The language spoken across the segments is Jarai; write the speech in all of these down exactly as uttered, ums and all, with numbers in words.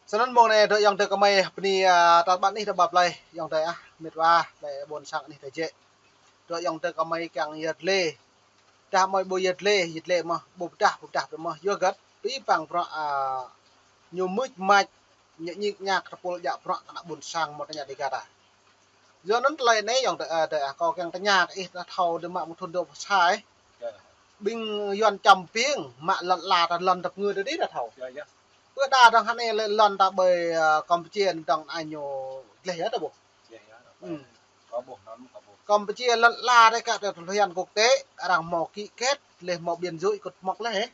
Snăn mông anai dŏ ayŏng adơi kơmơi bơni, a, tal ƀăn anih dŏ ƀă plei, ayŏng adơi ah, mĭt wa, plei ƀôn sang anih ta jĕ. Dŏ ayŏng adơi kơmơi kiăng yăt lĕ. Dah mơi ƀu yăt lĕ, yăt lĕ mơh, ƀu pơdah, ƀu pơdah mơh, yua hơgĕt, pĭ păng bruă, a, ñu mưč mač, ñu ñik ñak tơpul djă bruă kơ ană ƀôn sang mơ̆ tơña Dêga ta. Yua anŭn tơlơi anai ayŏng adơi, a, adơi ah, kâo kiăng tơña kơ ih ta thâo dơ̆ng mă mơ̆ng thŭn dua pluh sa. Ƀing Yuăn čăm piêng, mă lŏn ala ta lŏn tăp ngư ta dih ta thâo. Pơ đa dơ̆ng hơnai lĕ lŏn ta ƀơi, a, Kampuchia dơ̆ng ai ñu gleh yơh ta ƀuh. Ơ. Kampuchia lŏn ala dih kơ ta tơlơi hiăn quốc tế, arăng hmâo ký kết, lĕ hmâo biên giới cột mốc lĕ hĕ.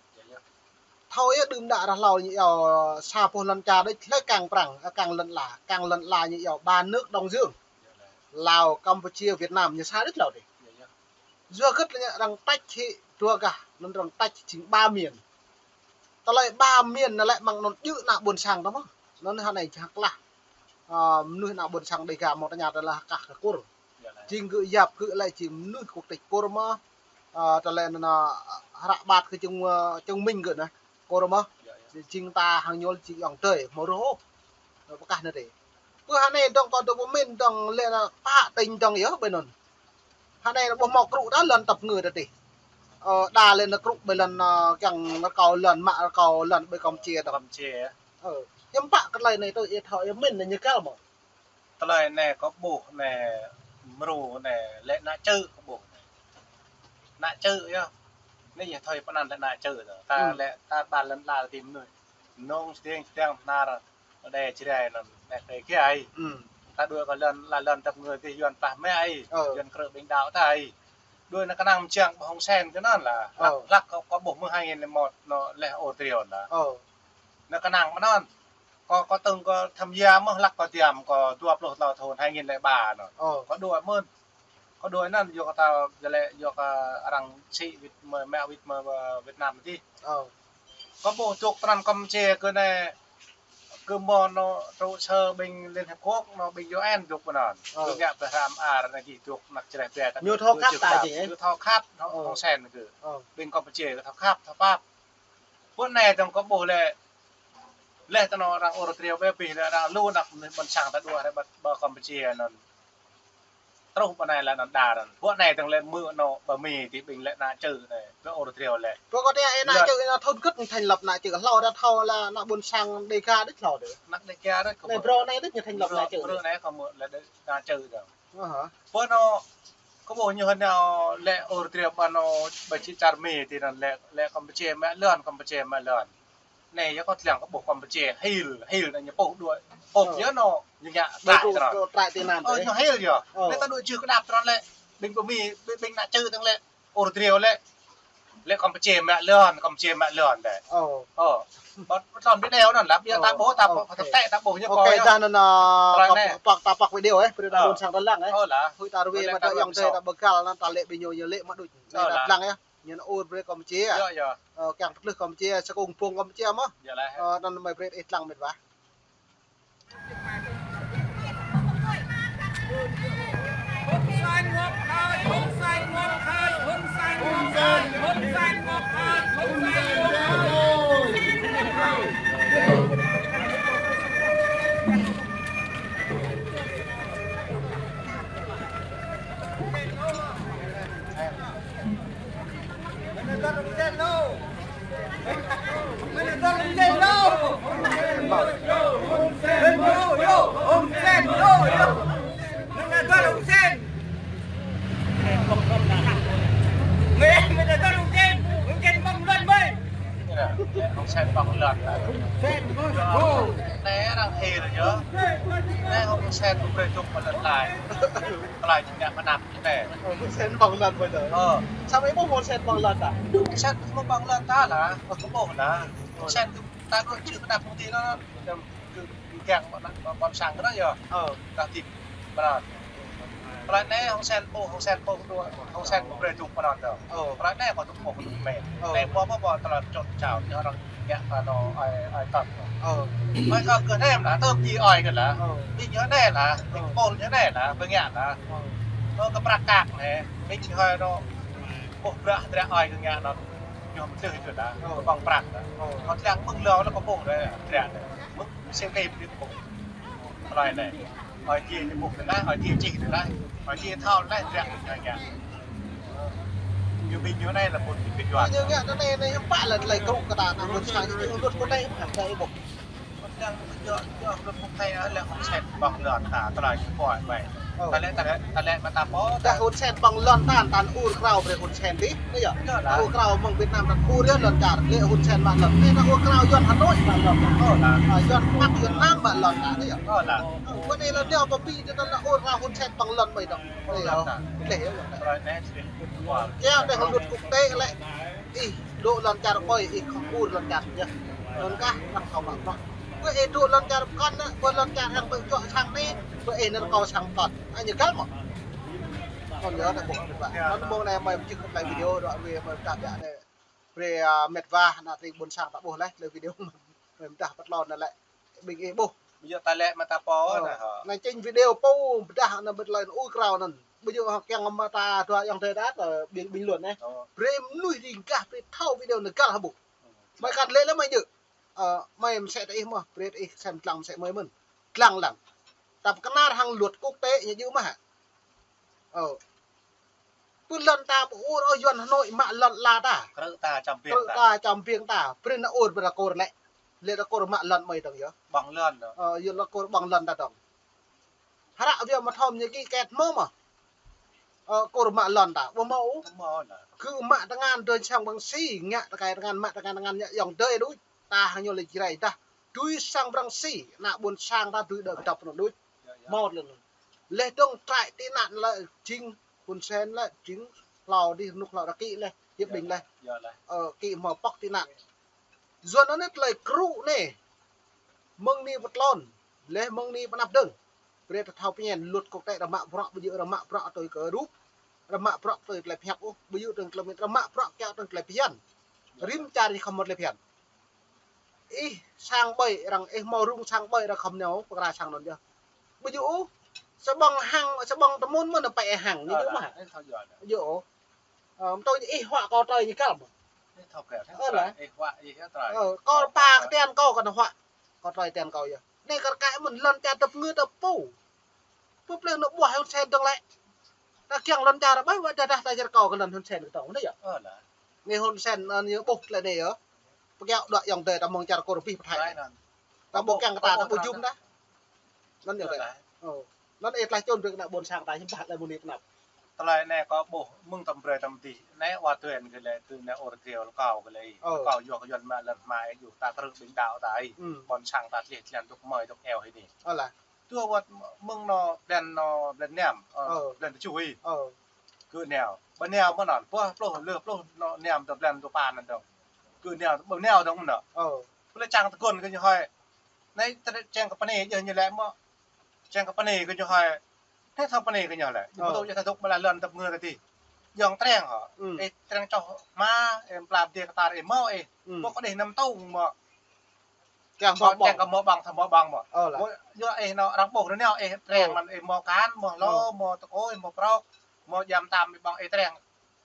Thâo yơh đưm đă ră hlâo ñu iâu sa boh lŏn čar đôč hlơi kăng prăng, kăng lŏn ala, kăng lŏn ala ñu iâu ba nước Đông Dương. Lào, Campuchia, Việt Nam ñu sa đôč hlâo dih. Yua hơgĕt lĕ ñu arăng tách hĭ dua gah, anŭn arăng tách jing ba miền. Tơlơi ba miền anŭn lĕ mơ̆ng anŭn djơ̆ ană ƀôn sang ta mơ̆n. Anŭn hơnai jăk lah. A, mơnuih ană ƀôn sang Dêga mơ̆ tơña tơlơi kah kơ Kur. Jing gơ̆ yap gơ̆ lĕ jing mơnuih quốc tịch Kur mơ̆. A, tơlơi anŭn, a, hră ƀat kơ chứng, a, chứng minh gơ̆ anai. Kur mơ̆. Jing ta hăng ñu jing ayŏng adơi, hmâo rơh ôh. Pơkah anai dih. Pơ hơnai dơ̆ng kơ dŏ pơmĭn dơ̆ng lĕ anŭn pă tỉnh dơ̆ng yơh ƀơi anŭn. Hơnai ƀu hmâo krŭ đa lŏn tăp ngư ta dih. Ơ, đa lĕ anŭn krŭ ƀơi lŏn, ơ, kiăng rơkâo lŏn, mă rơkâo lŏn ƀơi Kampuchia dơ̆ng. Kampuchia. Ơ, hiư̆m pă kơ tơlơi anai tui ih thâo ih mĭn anai ñu găl mơ̆. Tơlơi anai kâo ƀuh anai mrô anai lĕ ană čư̆ kâo ƀuh anai. Ană čư̆ yơh. Anai yơh thâo pơanăn lĕ ană čư̆ dơ̆ng. Ta lĕ ta ƀă lŏn ala ta dih mơnuih. Nông sting sting pơnar. Đe Jrai anŭn, đe Jrai kiăng ai. Ta đuaĭ kơ lŏn, la lŏn tăp ngư dih Yuăn plah mă ai. Yuăn krư̆ ƀing đaŏ ta ai. Đuaĭ anŭn kơnang mơčang ƀơi Hun Sen kơ anŭn lah. Hlăk, hlăk kâo, kâo ƀuh mơ̆ng hai nghìn lẻ một anŭn lĕ Ur Triều anŭn. Anŭn kơnang mơ̆ng anŭn. Kâo, kâo tơ̆ng kâo tham gia mơ̆n hlăk kâo tiăm kâo dua pluh tlâo thŭn hai nghìn lẻ ba anŭn. Kâo đuaĭ mơ̆n. Kâo đuaĭ anŭn yua kơ ta, yua lĕ, yua kơ arăng sĭ wĭt mơ̆, mă wĭt mơ̆, ơ, Việt Nam dih. Kâo ƀuh dŏ tơnăn Kampuchia kơ anai, kơ mơ̆ anŭn trụ sở ƀing Liên Hiệp Quốc anŭn ƀing U N dŏ pơ anŭn. Kơ ngă pơhrăm ar anai dih dŏ anăp čreh ƀe ta. Ñu thâo khăp ta jing, ơ? Ñu thâo khăp, thâo, thâo sen kơ. Ƀing Kampuchia kơ thâo khăp, thâo pap. Pơ anai dơ̆ng kâo ƀuh lĕ, lĕ tơnăn arăng Ur Triều ƀe pih lĕ arăng lu anăp ƀôn sang ta đuaĭ ră ƀă, ƀă Kampuchia anŭn. Truh pơ anai lĕ anŭn đa anŭn. Pơ anai dơ̆ng lĕ mơ̆ anŭn ƀă mĭn dih ƀing lĕ ană čư̆ anai. Pơ Ur Triều lĕ. Pơ kâo tơña ană čư̆ anŭn thŭn hơgĕt ñu thành lập ană čư̆. Hlâo đa thâo lĕ ană ƀôn sang Dêga đôč hlâo dih. Ană Dêga đôč kâo. Anai mơ̆. Brơi anai đôč ñu thành lập ană čư̆. Brơi anai kâo mơ̆ lĕ đa, ană čư̆ dơ̆ng. Pơ anŭn kâo ƀuh ñu hơnao lĕ Ur Triều ƀă anŭn ƀă čĭ čar Mi dih anŭn lĕ, lĕ Kampuchia mă lŏn, Kampuchia mă lŏn. Anai yơh kâo tơlăng kâo ƀuh Kampuchia, hil, hil anŭn ñu pŏk đuaĭ. Pŏk yơh anŭn, ñu ngă trại tơnăn. Trại tị nạn. Ơ, ñu hil yơh. Anai ta đuaĭ jưh kơdăp tơnăn lĕ, ƀing pơ Mi, ƀing, ƀing ană čư̆ dơ̆ng lĕ, Ur Triều lĕ, lĕ Kampuchia mă lŏn, Kampuchia mă lŏn dih. Ơ. Ƀă, ƀă lŏn video anŭn lah, ƀiă ta ƀuh, ta ƀuh, ta ƀuh ñu kâo yơh. Dah anŭn, ơ, ta pŏk, ta pŏk video, ơ, brơi đa ƀôn sang ta lăng, ơ. Ơ lah. Huĭ ta rơwe mă ta ayŏng adơi ta ƀơgăl anŭn ta lĕ ƀing ñu, ñu lĕ mă đôč. Anai ta lăng yơh. Ñu anŭn Ur brơi Kampuchia. Yơh, yơh. Ơ, kiăng pơtlưh Kampuchia, sa kông pông Kampuchia mơ̆. Yơh lah. Ơ, anŭn mơi brơi ih lăng mĭt wa. Hun Sen ƀơ̆ng lŏn. Anai arăng hil yơh. Anai Hun Sen ƀu brơi dŏ pơ lŏn lai. Tơlơi ñu ngă pơanăp anai. Ơ, Hun Sen ƀơ̆ng lŏn ƀơi anai. Ơ. Samơ̆ ih ƀuh Hun Sen ƀơ̆ng lŏn ta? Hun Sen ƀu ƀơ̆ng lŏn ta lah. Ƀu ƀuh lah. Hun Sen ta đuaĭ čư̆ pơanăp mơ̆ng dih anŭn. Kiăng ƀôn sang kơ anŭn yơh. Ơ. Ta tĭp pơ anŭn. Tơlơi anai Hun Sen ƀuh, Hun Sen ƀuh đuaĭ, Hun Sen ƀu brơi dŏ pơ anŭn dơ̆ng. Tơlơi anai kâo dŏ ƀuh dŏ mơ̆n. Anai ƀuh ƀuh ƀuh tơlơi čŏt čao ñu arăng ngă pơ anŭn ai, ai tơm. Ơ. Ơi kâo kơ anai lah, tơm dih ơi kơ lah. Ơ. Dih ñu anai lah, dih pôl ñu anai lah, ƀu ngă lah. Ơ. Ơ kơ prăk kăk anai, dih ñu hơi anŭn. Ƀuh prăk dră ơi kơ ngă anŭn. Ñu mơ̆ng tơlơi tui ta, ƀơ̆ng prăk ta. Kâo tlang mơ̆ng lâo lĕ kâo ƀuh ră, ră. Mơ̆ng sing kơ ƀing ƀuh. Tơlơi anai. Ơi Adai ñu ƀuh tơlơi, Ơi Adai čih tơlơi. Ơi Adai thâo tơlơi, ră tơlơi ngă. Ñu ƀing ñu anai lĕ ƀuh ƀing ñu. Ñu ngă tơlơi anai hiư̆m pă lĕ tơlơi kơnuk kơna ta ƀuh sang ñu ƀuh tơlơi hiư̆m pă ta ƀuh. Dah Hun Sen ƀơ̆ng lŏn ta, tơlơi ñu pơhiăp ƀai. Ơ. Tơlơi, tơlơi, tơlơi mă ta pô, dah Hun Sen ƀơ̆ng lŏn ta, ta ur krao brơi Hun Sen dih, ơ yơh. Ơ lah. Ta ur krao mơ̆ng Việt Nam ta ur yơh lŏn čar, lĕ Hun Sen mă lŏn. Anai ta ur krao Yuan Hà Nội mă lŏn. Ơ lah. Ơ, Yuan Bắc, Yuan Nam mă lŏn ta, ơ yơh. Ơ lah. Ơ, bơ anai lŏn ta pơpĭ ta ur krao Hun Sen ƀơ̆ng lŏn ƀai dong. Ơ yơh. Lĕ yơh. Tơlơi anai sĭt. Kiăng tơlơi luật quốc tế lĕ. Ih, dŏ lŏn čar ƀai, ih khŏm ur lŏn čar yơh. Lŏn kah, lŏn kâo mă bruă. Ƀơi ih dŏ lŏn čar pơkŏn, ƀơi lŏn čar hăng ƀơi čŏk sang anai, ƀơi ih nao kâo sang pơkŏn. Anai ñu găl mơ̆. Kâo yơh anai ƀuh, ƀuh. Anŭn mơ̆ng anai mơi pơčih kơ tơlơi video, dŏ wai mơi pơdah biă anai. Brơi, a, met wa, ană tring ƀôn sang ta ƀuh laih, tơlơi video mơi pơdah pơtlon anai lĕ. Ƀing ih ƀuh. Ƀu djơ̆ tơlơi mă ta pô anai hă. Anai čing video pô pơdah anŭn ƀơi tơlơi anŭn ur krao anŭn. Ƀu djơ̆ hŏ kiăng mă ta dua ayŏng adơi ta, ƀing, ƀing lŏn anai. Ơ. Brơi mơnuih ring gah brơi thâo video anŭn găl hă ƀuh. Mơi kăn lĕ lĕ mơi djơ̆. Ơ, mơi mơsĕ tơ ih mơ̆, brơi tơ ih sem lăng mơsĕ mơi mơ̆n. Lăng lăng. Ta pơkơnar hăng luật quốc tế ñu djơ̆ mơ̆ hă. Ơ. Pơ lŏn ta ƀu ur ôh Yuan Hà Nội mă lŏn ala ta. Krư̆ ta čăm ƀing ta. Krư̆ ta čăm ƀing ta. Brơi nao ur brơi ta kor lĕ. Lĕ ta kor mă lŏn mơi dong yơh. Ƀơ̆ng lŏn dong. Ơ, Yuan ta kor ƀơ̆ng lŏn ta dong. Hră wia mơ̆ thom ñu ký kết mơ̆ mơ̆. Ơ, kor mă lŏn ta. Ƀu mơ̆ ôh. Mơ̆ anai. Kơ mă tơngan dơi sang Prăng Si, ngă tơkai tơngan mă tơngan tơngan ngă ayŏng adơi đôč. Ta hăng ñu lĕ Jrai dah. Dui sang Prăng Si, ană ƀôn sang ta dui đơ̆ kơdŏp anŭn đôč. Yơh, yơh. Mơ̆ lĕ anŭn. Leh dong trại tị nạn lĕ jing Hun Sen lĕ jing hlâo dih rơnŭk hlâo rơkĭ leh, hiăp ƀing leh. Yơh leh. Ơ, kĭ hmâo pŏk tị nạn. Yuan anai tơlơi krư̆ anai. Mơ̆ng anai pơtlon, leh mơ̆ng anai pơanăp dơ̆ng. Brơi ta thâo pơñen luật quốc tế ta mă bruă ƀu djơ̆ ta mă bruă tui kơ rup. Ta mă bruă tui tơlơi pơhiăp ôh, ƀu djơ̆ tui tơlơi mĭn, ta mă bruă kiăng tui tơlơi phiăn. Rĭm čar ih khŏm mơ̆ tơlơi phiăn. Ih sang ƀai arăng, ih hmâo rŭng sang ƀai arăng khŏm nao pơkra sang anŭn yơh. Ƀu djơ̆ ôh. Sa ƀơ̆ng hăng, sa ƀơ̆ng tơmŭn mơ̆n pơ ih hăng, ñu djơ̆ mơ̆ hă? Ơ, mơ̆ tui ih huă kâo tơlơi ñu găl mơ̆. Ơ lah. Ơ, kâo pă kơ tian kâo kơ nao huă. Kâo tơlơi tian kâo yơh. Anai kar kaĭ mơ̆n lŏn čar tơpơngư tơpŭ. Pơplih nao ƀuah Hun Sen dong lĕ. Ta kiăng lŏn čar ƀai wơ̆t dah dah ta čar kâo kơ lŏn Hun Sen kơ dong anai yơh. Ơ lah. Anai Hun Sen, ơ, ñu ƀuh tơlơi anai yơh. Pơkiaŏ dua ayŏng adơi ta mơ̆ng čar kơ rơbih pơthai. Ta ƀu kiăng kơ ta, ta ƀu jum dah. Anŭn yơh. Ơ. Anŭn ih tlaih čun brơi kơ ană ƀôn sang ta hiư̆m pă lĕ mơ̆ng anai pơanăp. Tơlơi anai kâo ƀuh mơ̆ng tơm brơi tơm dih. Anai wa tuen kơ lĕ tui anai ur kriu kâo kơ lĕ. Ơ. Kâo yua kơ Yuan mă lŏn hmai yua ta krư̆ ƀing đaŏ ta ih. Ƀôn sang ta tơlih tơlan dŏ mơi dŏ eo hĭ anai. Ơ lah. Tui wơ̆t mơ̆ng anŭn blan anŭn blan năm, ơ, blan tơjuh ih. Ơ. Kơ nao. Ƀu nao mơ̆n anŭn. Pluh, pluh, lơ pluh anŭn năm dong blan dong pă anŭn dong. Kơ nao, ƀu nao dong mơ̆n anŭn. Ơ. Pơlĕ čang tơguan kơ ñu hơi. Anai čang kơ pơnai yơh ñu lĕ mơ̆. Čang kơ pơnai kơ ñu hơi. Anai thâo pơnai kơ ñu lĕ. Ñu ƀu dŏ yơh thâo dŏ ƀơi lŏn tơpơngư kơ dih. Yŏng treng hŏ. Ih treng čoh hma, em pla dih kơ tar ih mơ̆ ih. Ƀu kơ dih năm tông mơ̆. Kiăng hmâo ƀơ̆ng. Kiăng kơ hmâo ƀơ̆ng, thâo hmâo ƀơ̆ng mơ̆. Ơ lah. Ƀu, yua ih nao arăng ƀuh rơneo ih treng mơ̆n ih hmâo kan, hmâo hlô, hmâo tơkôi, hmâo prŏk, hmâo djam tam ƀơ̆ng ih treng.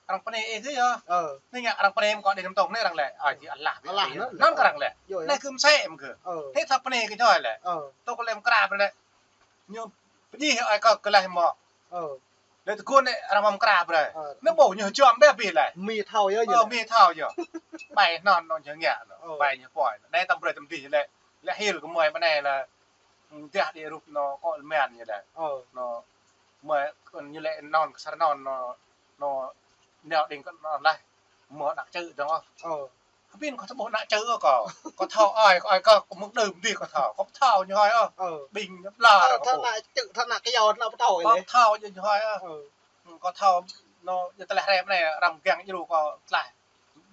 Arăng pơnai ih dih yơh. Ơ. Anai ngă arăng pơnai mơ̆ kơ dih năm tông anai arăng lĕ. Ơ, či alah. Alah anŭn. Anŭn kơ arăng lĕ. Yơh, yơh. Anai kơ mơsĕ mơ̆ kơ. Ơ. Anai thâo pơnai kơ ñu lĕ. Ơ. Tŏ kơ lĕ mơ̆ kra brơi lĕ. Ñu pơdjai ơi kơ kơ leh mơ̆. Ơ. Lĕ tơguan anai arăng mă mơ̆ kra brơi. Ơ. Anai ƀuh ñu jom ƀĕ abih lĕ. Mi thâo yơh. Ơ, ñu lĕ. Mi thâo yơh. Ƀai anŭn anŭn ñu ngă anŭn. Ơ. Ƀai ñu pơhiăp. Anai tơm brơi tơm dih lĕ. Lĕ hil kơ mơi ƀơi anai lĕ. Dah đĭ rup anŭn kơ lĕ mơ̆n ñu lĕ. Ơ. Anŭn mơi kơ ñu lĕ anŭn kơ sar anŭn anŭn anŭn nao đing kơ anŭn leh. Mơ̆ ană čư̆ dong ôh. Ơ. Kơ ƀing kâo tơƀuh ană čư̆ kâo. Kâo thâo ơi, kâo ơi kâo, kâo mơ̆ng đưm dih kâo thâo. Kâo thâo ñu hơi ôh. Ơ. Ƀing ñu ƀlŏr. Ơ, kâo thâo ƀuh. Ană čư̆, thâo ană kyâo, ană pơtâo. Kâo thâo ñu hơi ôh. Ơ. Kâo thâo, anŭn, ñu tơleh rem anai, arăng kiăng djru kâo tơleh.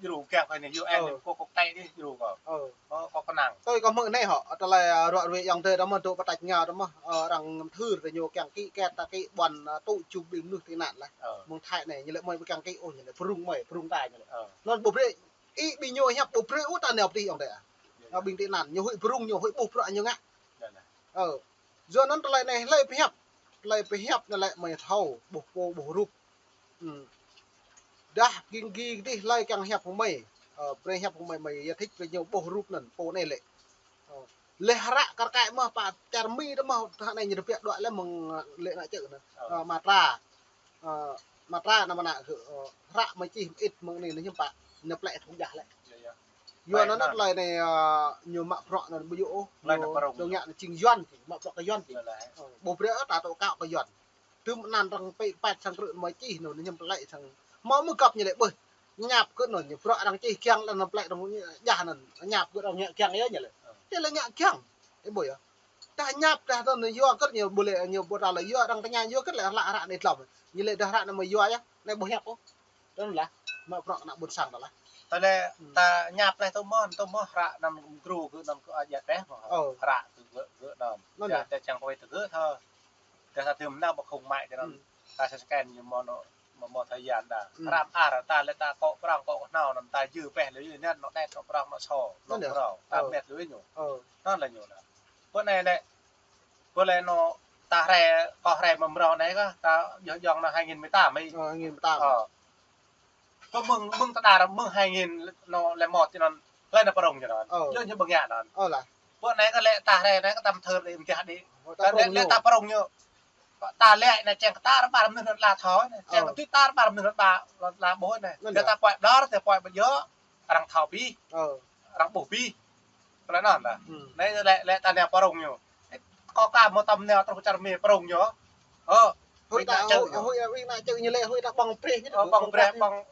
Djru kiăng kơ anai, U N, ơ, kâo kơ tĕ dih djru kâo. Ơ. Ơ, kâo kơnang. Tui kâo hmư̆ anai hŏ, tơlơi, ơ, ruă ruê ayŏng adơi ta mơ̆ dŏ pơtač ngao ta mơ̆, ơ, arăng mthưr tơ ñu kiăng ký kết ta ký ƀuăn, ơ, tŭ jum ƀing mơnuih tị nạn leh. Ơ. Mơ̆ng Thái anai, ñu lĕ mơi ƀu kiăng ký ôh, ñu lĕ pơrŭng mơi, pơrŭng ta ñu lĕ. Ơ. Anŭn ƀu brơi, ih ƀing ñu hiăp ƀu brơi ôh ta nao pơtih ayŏng adơi. Yơh, yơh. Ƀing tị nạn, ñu huĭ pơrŭng, ñu huĭ ƀuh bruă ñu ngă. Yơh, yơh. Ơ. Yua anŭn tơlơi anai, hlơi pơhiăp. Tơlơi pơhiăp anai lĕ mơi thâo, ƀuh pô, ƀuh rup. Dah ging gi dih hlơi kiăng hiăp hăng mơi. Ơ, brơi hiăp mơi, mơi yơh thĭč brơi ñu ƀuh rup anŭn, pô anai lĕ. Ơ, lĕ hră kar kaĭ mơ̆ pă čar Mi tơ mơ̆, tơ anai ñu tơbiă đuaĭ lĕ mơ̆ng, ơ, lĕ ană čư̆ anŭn. Ơ. Ơ, matra. Ơ, matra anŭn mơ̆n ană gơ̆, ơ, hră mơi čih mơit mơ̆ng anai anŭn hiư̆m pă, anŭn plĕ thâo jah lĕ. Yua anŭn anŭn tơlơi anai, ơ, ñu mă bruă anŭn ƀu djơ̆ ôh, tơlơi anŭn ñu pơrŭng dŏ ñu. Ngă anŭn jing Yuan, mă bruă kơ Yuan. Ơ, ƀu brơi ôh ta tŏ kâo kơ Yuan. Tơm anŭn arăng pĕ păt sang krư̆ mơi čih anŭn hiư̆m pơlĕ sang. Mơ̆ mơ̆ găp ñu lĕ ƀuh. Ñăp kơ anŭn ñu bruă arăng čih kiăng lĕ anŭn plĕ arăng jah anŭn. Ñăp kơ arăng ngă kiăng yơh ñu lĕ. Ơ. Ñu lĕ ngă kiăng. Ih ƀuh yơh. Tah ñăp tah tơ anŭn yua kơ ñu ƀu lĕ ñu ƀu ta lĕ yua arăng tơña yua kơ lĕ hră hră anai tlŏm. Ñu lĕ tah hră anai mơi yua yơh. Anai ƀu hiăp ôh. Tơl lah. Mă bruă ană ƀôn sang tơl lah. Tơlơi ta ñăp lĕ tơ mơ̆n, tơ mơ̆n hră anŭn gru kơ anŭn kơ aja teh mơ̆. Ơ. Hră tơ gơ̆, gơ̆ anŭn. Anŭn yơh. Tơl čang kơ wai tơ gơ̆ thơ. Tơl ta tơm anŭn ƀu khŏng mai tơ anŭn. Ơ. Ta scan ñu mơ̆n anŭn, mơ̆n mơ̆n thời gian đa. Ơ. Hră ar ta lĕ ta kâo prong kâo kơhnâo anŭn ta jư pĕ lui ñu anŭn, anŭn đet anŭn prong anŭn sô, anŭn yơh. Prong. Ta mĕt lui ñu. Ơ. Anŭn lĕ ñu anŭn. Pơ anai lĕ, pơ lĕ anŭn ta hrĕ, kâo hrĕ mơ̆ng mrâo anai kơ, ta yơh jŏng anŭn hai nghìn mười tám ih. Ơ, hai nghìn mười tám. Ơ. Kơ mơ̆ng, mơ̆ng tơdar, mơ̆ng hai nghìn anŭn lĕ mơ̆t tơ anŭn, lĕ anŭn pơrŭng ñu anŭn. Ơ. Yơh ñu ƀơ̆ng ngă anŭn. Ơ lah. Pơ anai kơ lĕ ta hrĕ anai kơ tăm thơr đĭ mơ̆ng kiăng đĭ. Ơ, ta pơrŭng ñu. Lĕ ta pơrŭng ñu. Ta lĕ anai čang kơ ta rơbar mơnuih anŭn la thâo anai. Čang kơ ta rơbar mơnuih anŭn ƀă, la ƀuh anai. Anŭn yơh. Ta pơai ƀlŏr, ta pơai ƀơjơ̆, arăng thâo pih. Ơ. Arăng ƀuh pih. Tơlơi anŭn lah. Ơ. Anai lĕ, lĕ ta nao pơrŭng ñu. Kâo ka mơ̆ tăm nao truh čar Mi pơrŭng ñu. Ơ. Huĭ ta, huĭ, huĭ ană čư̆ ñu lĕ, huĭ ta ƀơ̆ng preh ñu. Ơ, ƀơ̆ng preh, ƀơ̆ng,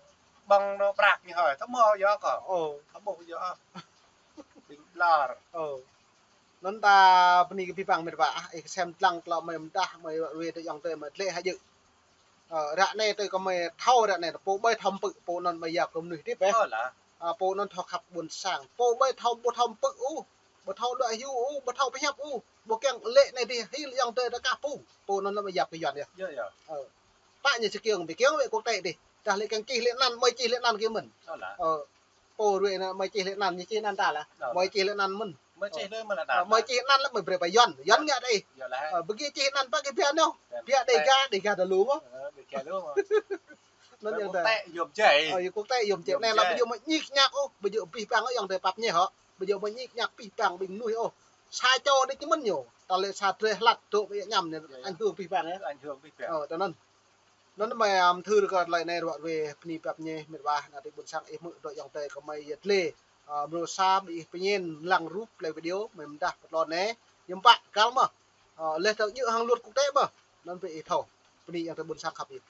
ƀơ̆ng anŭn prăk ñu hơi. Tơ mơ̆ yơh kâo. Ơ. Kâo ƀuh yơh. Ƀing ƀlŏr. Ơ. Anŭn ta bơni kơ abih bang met wa ah, ih kơsem lăng tơlơi mơi mơdah, mơi ruai tơ ayŏng adơi mơi tlĕ hơjư̆. Ơ, ră anai tơ kơ mơi thâo ră anai, pô ƀơi thâo pơpư̆, pô anŭn mơi yap kơ mơnuih tip eh. Ơ lah. Ơ, pô anŭn thâo khăp ƀôn sang, pô ƀơi thâo, ƀu thâo pơpư̆ ôh, ƀu thâo đuaĭ hyu ôh, ƀu thâo pơhiăp ôh, ƀu kiăng lĕ anai dih hil ayŏng adơi ta kah pô, pô anŭn mơi yap kơ Yuan yơh. Yơh, yơh. Ơ. Pă ñu či kiăng, ƀu kiăng wĕ quốc tế dih. Tah lĕ kiăng čih lĕ anŭn, mơi čih lĕ anŭn kơ mơ̆n. Ơ lah. Ơ. Pô ruai anŭn, mơi čih lĕ anŭn, ñu čih anŭn ta lah. Ơ. Mơi čih lĕ anŭn mơ̆n. Mơi čih lĕ mơ̆n anŭn. Ơ, mơi čih anŭn lĕ mơi brơi pơ Yuan. Yuan ngă đơi. Yơh lah. Ơ, ƀu gih čih anŭn pă gih pia anŭn. Pia Dega, Dega tơlu mơ̆n. Ơ, Dega tơlu mơ̆n. Anŭn yơh ta. Quốc tế yôm jai. Ơ, quốc tế yôm jai. Anai lah ƀu djơ̆ mơi ñik ñak ôh, ƀu djơ̆ abih bang ôh ayŏng adơi pap ñe hŏ. Ƀu djơ̆ mơi ñik ñak abih bang ƀing mơnuih ôh. Sa čô đĭ čơmơ̆n ñu. Ta lĕ sa drơi hlăt dŏ ƀu djơ̆ ñăm anai. Yơh, yơh. Ảnh hưởng abih bang yơh. Ảnh hưởng abih bang. Ơ, tơ anŭn. Anŭn mơi, ơ, mơthưr kơ tơlơi anai ruă ruai bơni pap ñe met wa ană adơi ƀôn sang ih hmư̆ dŏ ayŏng adơi kơ mơi yơh tlĕ. Ơ, mrô sa ƀing ih pơñen lăng rup tơlơi video mơi mơdah pơtlon anai. Hiư̆m pă kal mơ̆. Ơ, lĕ tơ djơ̆ hăng luật quốc tế mơ̆. Anŭn ƀing ih thâo. Bơni ayŏng adơi ƀôn sang khăp ih.